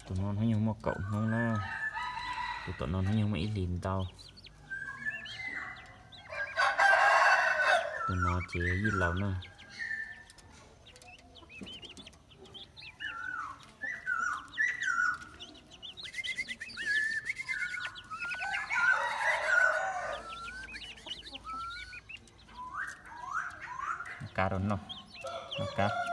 Tus no hnub nyoog muaj kaum hnub na. Tus tom no hnub nyoog muaj ib hlis ntau. Tus no ces yij laus na. Kab rau noj, noj kab.